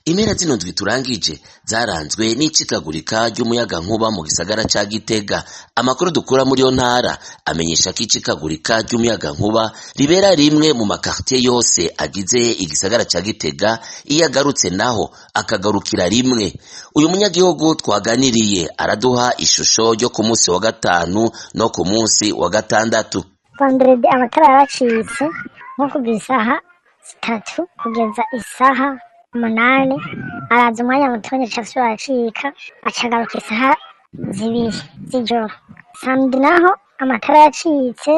Impera zino ndwi turangije zaranzwe n'icikagurika ry'umuyagankuba mu gisagara ca Gitega. Amakuru dukura muri iyo ntara amenyesha ko icikagurika ry'umuyagankuba ribera rimwe mu makartier yose agize igisagara ca Gitega, iyo agarutse naho akagarukira rimwe. Uyu munyagihugu twaganiriye araduha ishusho ryo ku munsi wa gatanu no ku munsi wa gatandatu. Vendredi amatara yaracitse nko kuva isaha 3 kugeza isaha 8, araza umwanya mutonya aca asubira aracika, aca agaruka isaha 2 z'ijoro. Samedi naho amatara yacitse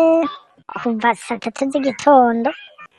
kuva saa 3 z'igitondo,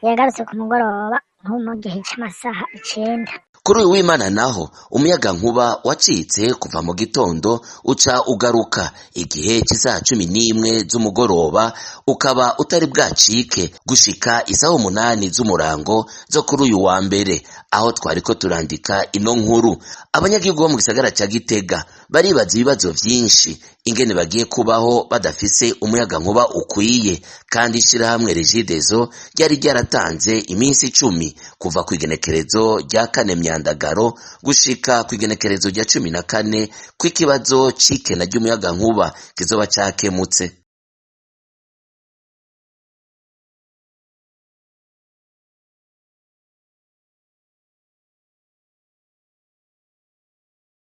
yagarutse ku mugoroba nko mu gihe c'amasaha 9. Kuri uyu w'Imana naho umuyagankuba wacitse kuva mu gitondo uca ugaruka igihe cy'isaha 11 z'umugoroba, ukaba utari bwacike gushika isaha 8 z'umurango zo kuri uyu wa mbere, aho twariko turandika ino nkuru. Abanyagihugu bo mu gisagara ca Gitega baribaza ibibazo vyinshi ingene bagiye kubaho badafise umuyagankuba ukwiye, kandi ishirahamwe Regideso ryari ryaratanze iminsi 10 kuva kw'igenekerezo rya 4 Myandagaro gushika kw'igenekerezo rya 14 kw'ikibazo c'ikena ry'umuyagankuba kizoba cakemutse.